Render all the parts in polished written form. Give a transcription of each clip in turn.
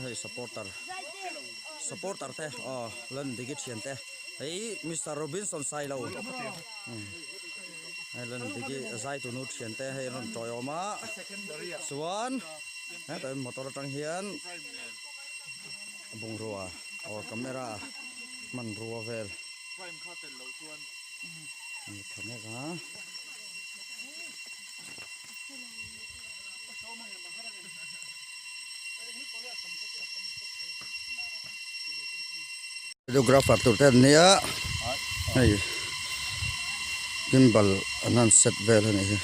Hei supporter supporter te aw lan digi thian te hei Mister Robinson Sailo hei lan digi zai tunu thian te hei rawn tawi awm a chuan hetah hian motor atang hian bungrua aw camera hmanrua vel an tha mek a. Videographer tur te an nia hei gimbal an han set vel a nih hi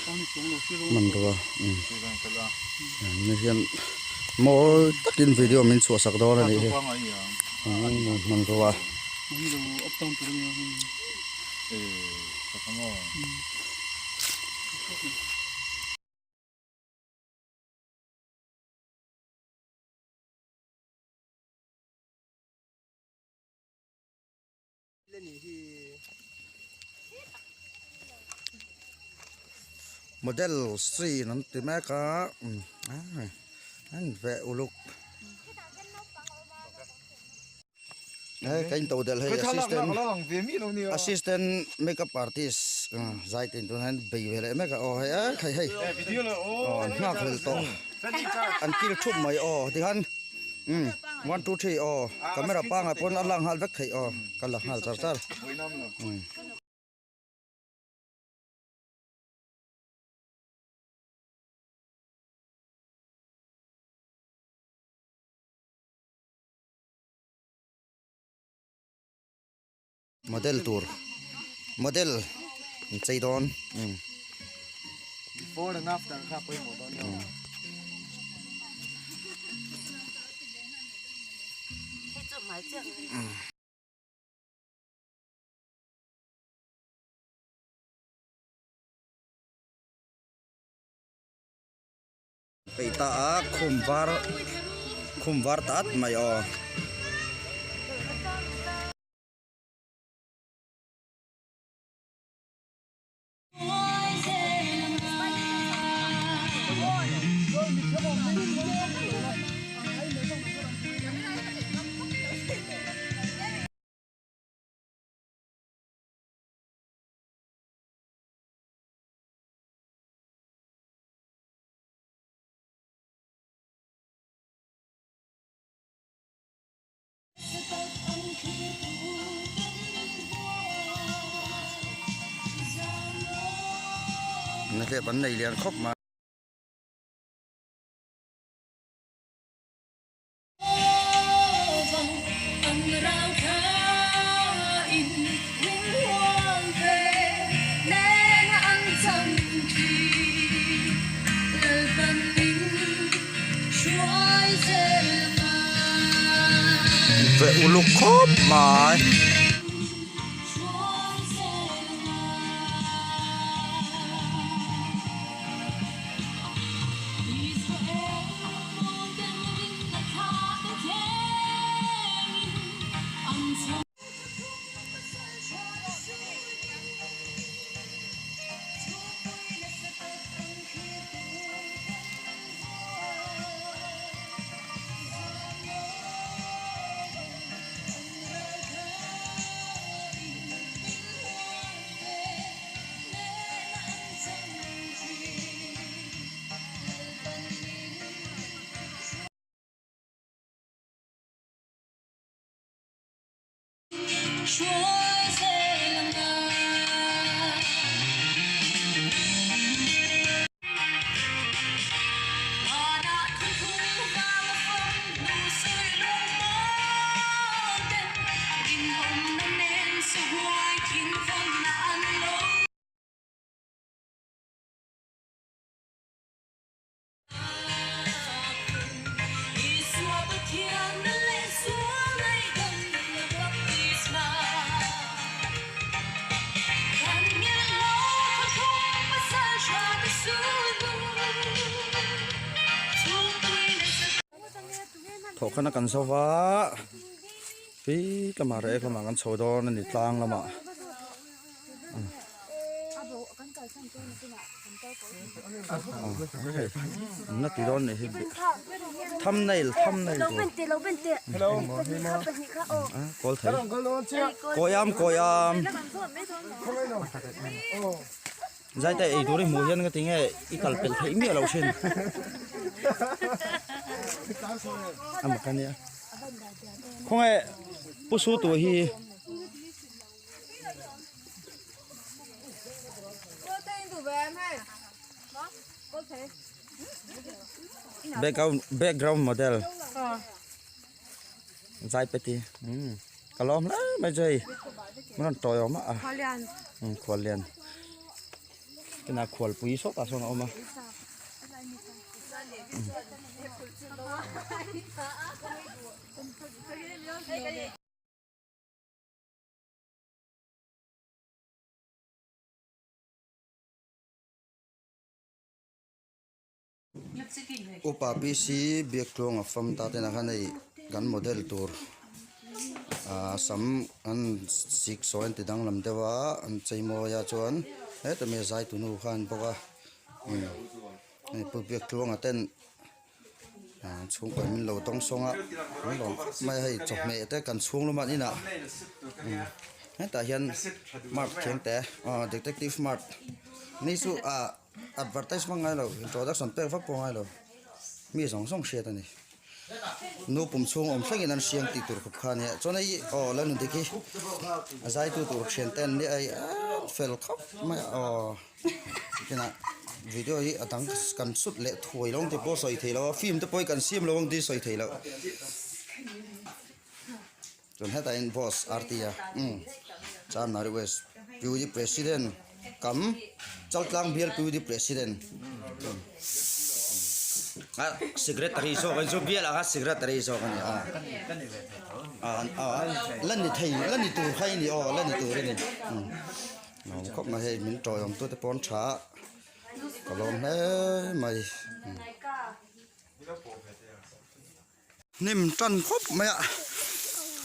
hmanrua ni hian mawi takin video min chhuah sak dawn a nih hi hmanrua. Model scene an ti mek a an veh uluk. Hei ka in to del hei assistant assistant makeup artist zai tin tun hian bei ve leh mek a aw hei a khai hei aw an nghak hlel tawh an kil thup mai aw tikhan umm one two three aw camera pangai pawn a lang nghal vek theih aw ka la nghal char char umm. Model tur model an chei dawn umm. Before and after kha pawimawh dawn lo. Peih ta a khum var khum var ta at mai aw. Nihliap an nei lian khawp mai. Ve uluk khawp mai. Thawhkhana kan zo va pi lamah reh lamah kan chho dawn a ni tlang lamah. Hei an la ti dawn nih hi thumbnail thumbnail tur kawl thei kawiam kawiam zaite ei tur i hmuh hian ka ti nge i kal pel theih miah loh thin a mak a nia khawnge pu su tur hi. Background background model zai peti umm ka lawm hle mai chu hei min rawn tawi awm a umm khuallian kinah khualpui sawtah sawn a awm a. Upa PC Biaktluanga fam ta te khan hei kan model tur ah sam an sik sawi an ti danglam deuh a an chei mawi a chuan heta mi zai tunu kha an bawk a hei pu Biaktluanga ten. Chhungkaw min lo tawng sawng a an lawm khawp mai a hei chawhmeh te kan chhung lama an inah hetah hian mart thiam te aw detective mart ni chu ah advertise hmang ngai lo introduction pek vak pawh a ngai lo mi zawng zawng hriat a ni nu pum chhung awm thlengin an hriang tih tur khawp kha a nia chuan hei aw la nun dik hi a zaitu tur thian te an nia hei fel khawp mai a aw. Kinah video hi a dang kan sut leh thuai lo ang tih pawh sawi thei lo a film te pawh hi kan siam lo ang tih sawi thei loh chuan hetah hian boss R T a umm Chanmari west P U D president kam Chaltlang bial P U D president a secretary zawk a ni chu bial ah khan secretary zawk a ni a la ni thei la ni tur kha i ni aw la ni tur a ni. Nuam khawp mai hei min tawiawm tute pawh an tha a ka lawm hle mai hnim tan khawp mai a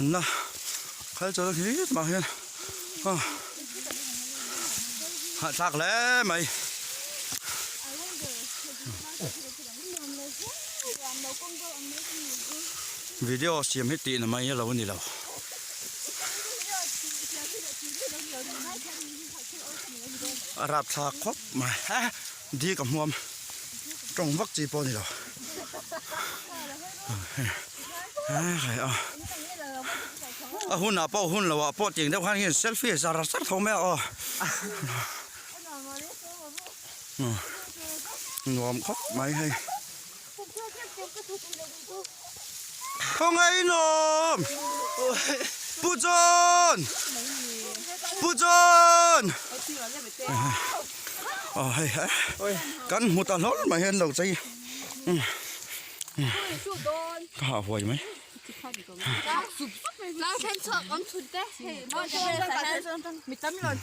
an la khal chawlh a hit mah hian aw hahthlak hle mai. Video siam hi tihna mai a lo ni lo. A rapthlak khawp mai a di ka hmuam tawng vak chi pawh a ni lo a hunah pawh hun loh ah pawh tiang deuh khan hian selfie zar zar tho mai a aw nuam khawp mai hei. Khawngaih inawm! Pu John! Pu John! Aw hei hei kan hmu ta hlawl mai hian lo chei ka hah huai mai.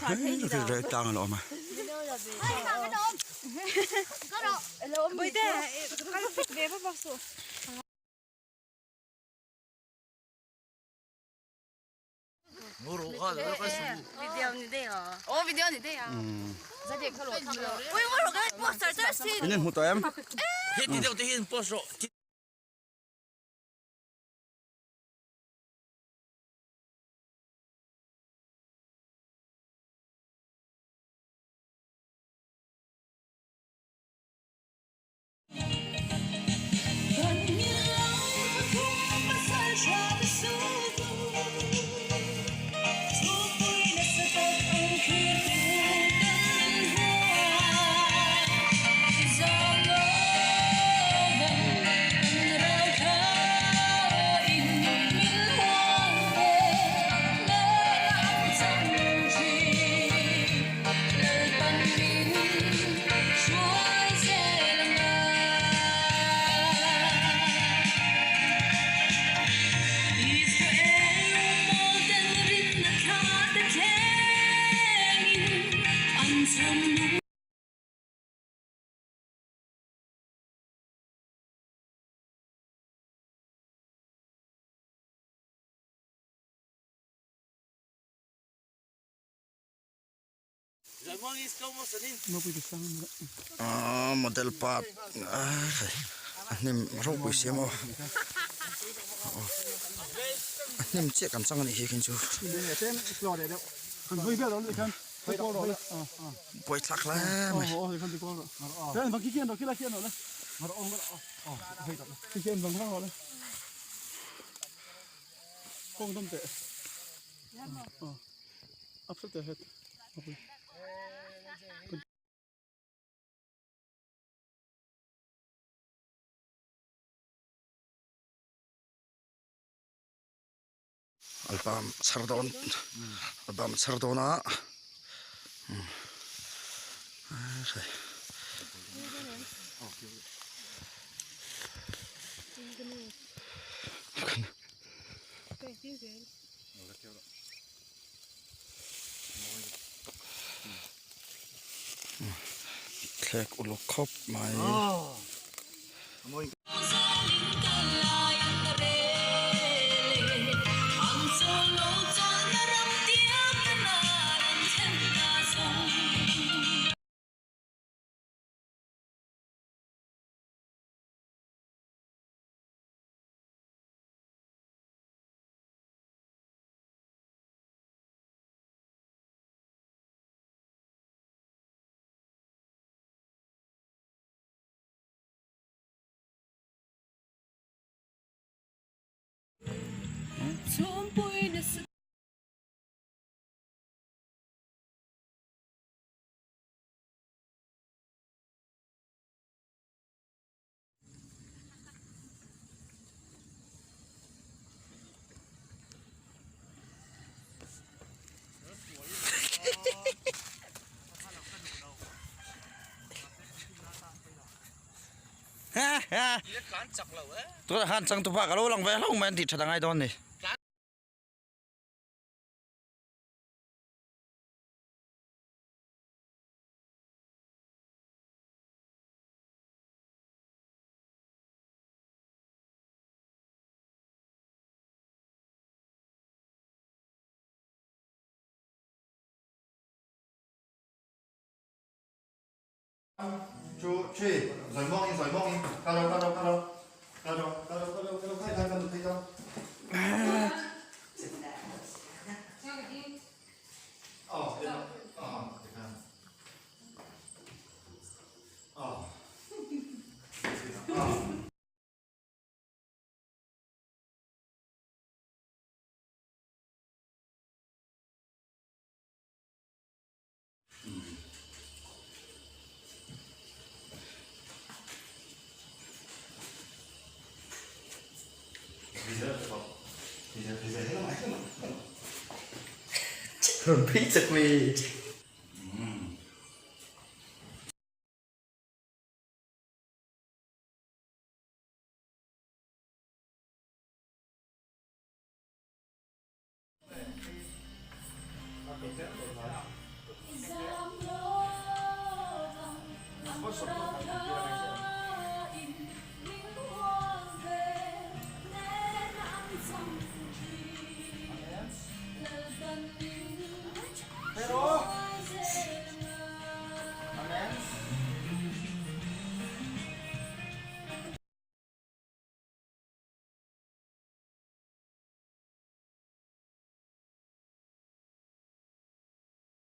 Hei tlang a lo awm a. In hmu tawh em? Aaa model part a hnim ropui siam aw a hnim chiah kan chang a nih hi khin chu buaithlak hle mai. Album chhar dawn album chhar dawn a Thlek uluk khawp mai. Tunah khan changtupa ka lo lang ve hlauh mai an tih that a ngai dawn ni. Two, three, 水摸应，水摸应，加油，加油，加油，加油，加油，加油，加油，快点，快点，快点。哦，哦，你看，哦，哦。Pizza qui.